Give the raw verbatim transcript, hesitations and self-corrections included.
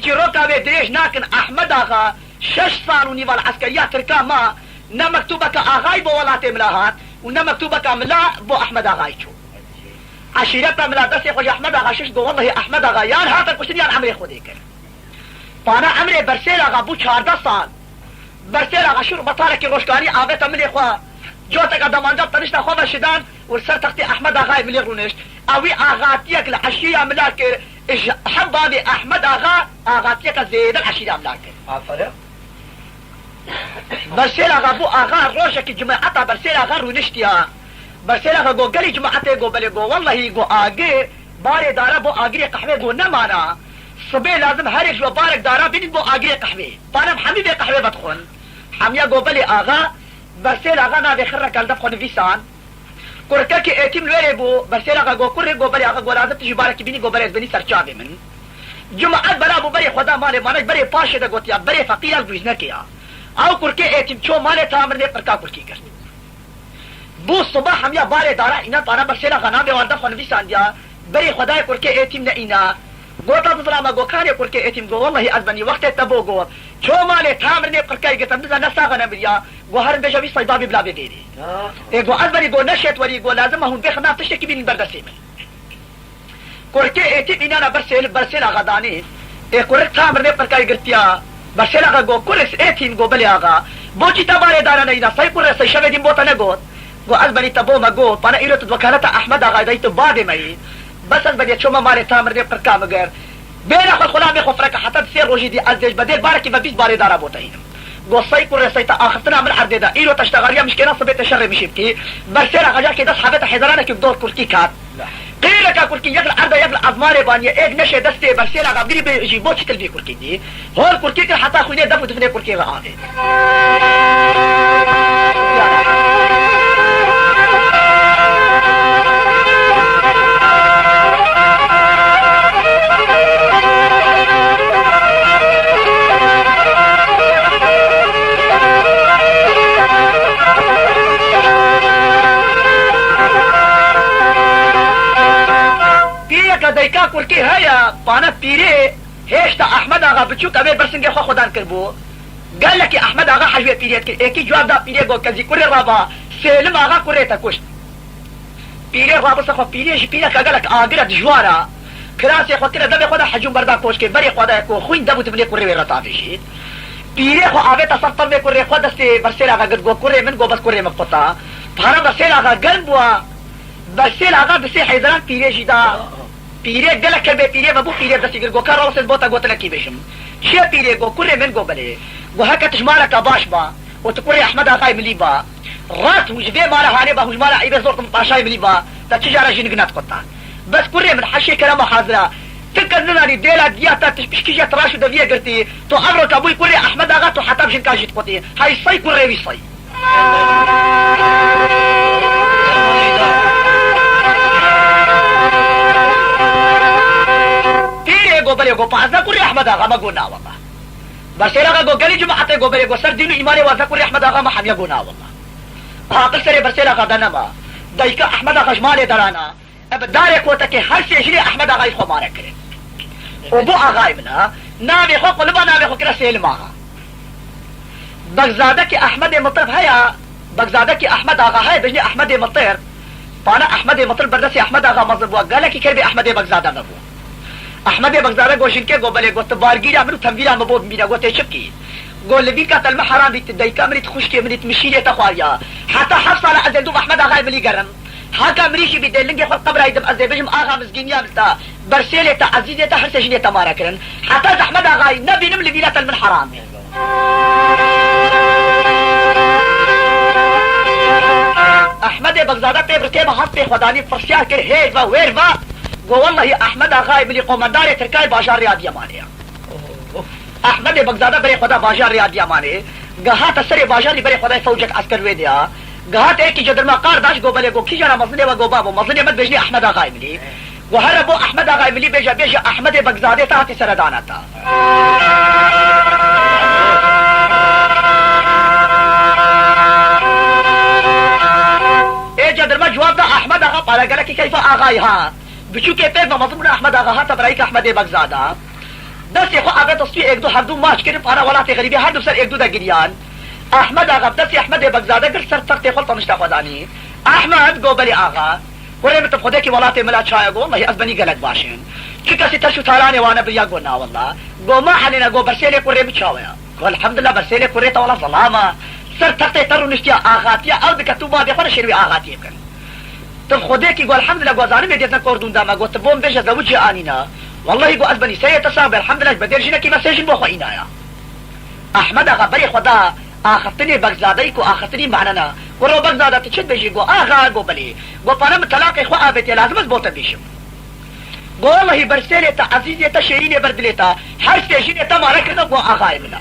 Çîroka wê dirêj nakin, Ehmed Axa şeş sal û nîva li eskeriya Tirka ma, ne mektûbeke axayî bo welatê mila hat û ne mektûbeke mila bo Ehmed Axayî çû. Eşîreta mila destê xwe ji Ehmed Axa şişt, got, wellehî Ehmed Axa yan hate kuştin yan emrê Xwedê kir. Pana emrê Bersêl Axa bû çardeh sal. Bersêl Axa şûr betalekî roşkanî avête milê xwe. Coteka demanca tenişta xwe ve şidan û li ser textê Ehmed Axayê milî rûnişt. Ewî axatiyek li eşîra mila kir, ji hemba vê Ehmed Axa axatiyeke zêde li eşîra mila kir. Aferin. Bersêl Axa bû axa, rojekî cumata Bersêl Axa rûniştiya. Bersêl Axa got, gelî cumatê? Got, belê. Got, wellehî, got, agir, barê dara bo agirê qehwê, got, nemana. Sibê lazim herêk ji we barek dara bînin bo agirê qehwê. Panem hemî vê qehwê vedixwin. Hemiya got, belê axa. Bersêl Axa navê xirreke li def xwe nivîsan. Kurkekî êtîm li wêrê bû, Bersêl Axa got, kurê? Got, belê axa. Got, lazim tu jî barekî bînî? Got, belê, ez benî ser çavê min. Cumat bela bû berê xwe da malê, manek berê paşê de gotiya, berê feqîra li dûznekê ya. Ew kurkê êtîm ço malê, ta mirinê qirka kurkî girt. Bû siba hemiya barê dara înan, pana Bersêl Axa navê wan def xwe nivîsandiya, berê xwe dayê kurkê êtîm ne îna. Gota, dizilama, got, kanê kurkê êtîm? Got, wellehî ez benî, wextê te bo got. Ço malê, ta mirinê qirkayê girtin, biza ne sax e ne miriya. Got, herin bêje vî sey babî bila bê vêrê. Ha. Ê, got, ez benî, got, neşêt werî, got, lazim e hûn bêxin nav tiştekî bînin ber destê min. Kurkê êtîm înana Bersêl, Bersêl Axa danî. Ê, kurik ta mirinê qirkayê girtiya. Bersêl Axa got, kurik êtîm? Got, belê axa. Bo çi te barê dara neyna? Sey kurê sey şevê dîn bo te negot? Got, ez benî te bo me got. Pana îro tu wekaleta Ehmed Axayê dayî, tu bavê me yî. Bes ez benî çoma malê, ta mirinê qirka min girt. Bêra xwe xulamê xwe fireke heta di sê rojî dî ez dêj bedêl barekî ve bîst barê dara bo te hînim. Got, sey kurê sey, te axiftina min erdê de. Îro te ştexaliya min şikêna, sibê te şerê min şî bikî. Bersêl Axa carkê dest havête hêzaranekî dor kurkî kat. Qîreka kurkî yek li erd e, yek li ezmanê baniye, êk neşê destê Bersêl Axa girî bê jî bo çi til vî kurkî dî. Hol kurkî kir heta xwînê def û difnê kurkî re avêt. Pîreke dayika kurkî heye, pana pîrê hêşta Ehmed Axa biçûk, ev ê birsingê xwe xwedan kiribû. Gelekî Ehmed Axa hej wê pîrê dikir. Êkî cewab da pîrê, got, kezî kurê rava, Sêlim Axa kurê te kuşt. Pîrê rabiste xwe, pîrê jî pîreke gelek agir e, dijwar e. Kirasê xwe kire devê xwe de, hecûn berda koşkê, berê xwe de ku xwîn dev û divnê kurê wê re tavêjî. Pîrê xwe avête ser tevmê kurê xwe, destê Bersêl Axa girt, got, kurê min, got, bes kurê min quta. Para Bersêl Axa germ bûa. Bersêl Axa di sê heyzeran pîrê jî da. Pîrê gelek ker bê pîrê me bû, pîrê destî girt, got, ka rawesêt bo te gotinekî bêjim. Çi ye pîrê? Got, kurê min, got, belê. Got, heke tu ji maleke baş ba û tu kurê Ehmed Axayê Milî ba, rast hûn ji vê mala hanê ba, hûn ji mala Eybê Zor Tim Paşayê Milî ba, te çi cara jinik nedixwita. Bes kurê min, her şey kerema hazir e. Ti kes nizanî dêla giya te, tu pişkî jê tiraş û deviyê girtî, tu evroka bûyî kurê Ehmed Axa, tu heta bi jinka jî dixwitî. Hey sey kurê wî sey. Pîrê got, belê, got, pa ez ne kurê Ehmed Axa me? Got, na wela. Bersêl Axa got, gelî cumatê? Got, belê. Got, ser dîn û îmanê we ez ne kurê Ehmed Axa me? Hemiya got, na wela. Aqil serê Bersêl Axa de nema. Dayika Ehmed Axa ji malê derana. Ev darê kotekê her sê jinê Ehmed Axayî xwe mare kirin. Û bo axayê min e, navê xwe quliba navê xwe kire Sêlim Axa. Begzadekî Ehmedê Mitir heye, Begzadekî Ehmed Axa heye, bêjinê Ehmedê Mitir. Pana Ehmedê Mitir berdestê Ehmed Axa mezin bû, gelekî ker bê Ehmedê Begzade me bû. Ehmedê Begzade got jinkê, got, belê, got, tu bargîra min û temvîra min bo bimîne, got, tê çi bikî? Got, li vîka te li min heram bî, tu dayika min î, tu xwişkê min î, tu mişînê te xwariya. Heta heft sala ez ê li dûv Ehmed Axayê Milî gerim. Haka mirî jî bî dê lingê xwe li qebra dim, ez dê bêjim, axa mizgîniya min te, bersêlê te, ezîzê te, her sê jinê te mare kirin. Heta ez Ehmed Axayî nebînim, li vîla te li min heram e. Ehmedê Begzade pê bi rikê me hat pê xwedanî, pirsyar kir, hêj ve, wêr ve. Got, wellehî Ehmed Axayê Milî qomendarê Tirkayê bajarê Adiyamanê ye. Ehmedê Begzade berê xwe da bajarê Adiyamanê. Gehate serê bajarî, berê xwe da fewcek esker wê diya. Gehate êkî cedirma qar daş, got, belê, got, kîjan e mezinê we? Got, babo, mezinê me dibêjinê Ehmed Axayê Milî. Got, here bo Ehmed Axayê Milî bêje, bêje Ehmedê Begzadê te hatî seredana te. Ê cedirma cewab da Ehmed Axa, pala gelekî keyfa axayî hat. Biçûkê pêk ve mezin bûne Ehmed Axa, hate birayîka Ehmedê Begzada. Destê xwe ave destû êk du hevdû maç kirin, pana welatê xerîbî her du ser êk du de giriyan. Ehmed Axa bi destê Ehmedê Begzade girt ser textê xwe li tenişta xwe danî. Ehmed go belê axa. Kurê min tu xwedekî welatê min la çaye go, wellahî ez benî gelek baş in. Çi kesî teş û talanê wane biriya go na wella. Go ma helêne go bersêlê kurê min çawe ya. Go elhamdulillah bersêlê kurê te wela zelama. Ser textê te rûniştiya axatiya ew dike tu bavê xwe re şêrwî axatiyê bikin. Tu xwedekî go elhamdulillah go zanimê dêtine kordûn dama go tu bo min bêje zewicê anîna. Wellahî go ez benî serê te sax be elhamdulillah ji bedêl jinekî me sê jin bo xwe înaya. Ehmed Axa berê xwe da axiftinê Begzadeyî ku axiftinî manena. Kuro Begzade tu çi dibêjî? Go axa, go belê. Go pana min telaqê xwe avêtiye lazim ez bo te bêjim. Go wellahî bersêlê te ezîzê te şêrînê ber dilê te her sê jinê te mare kirine go axayê min a.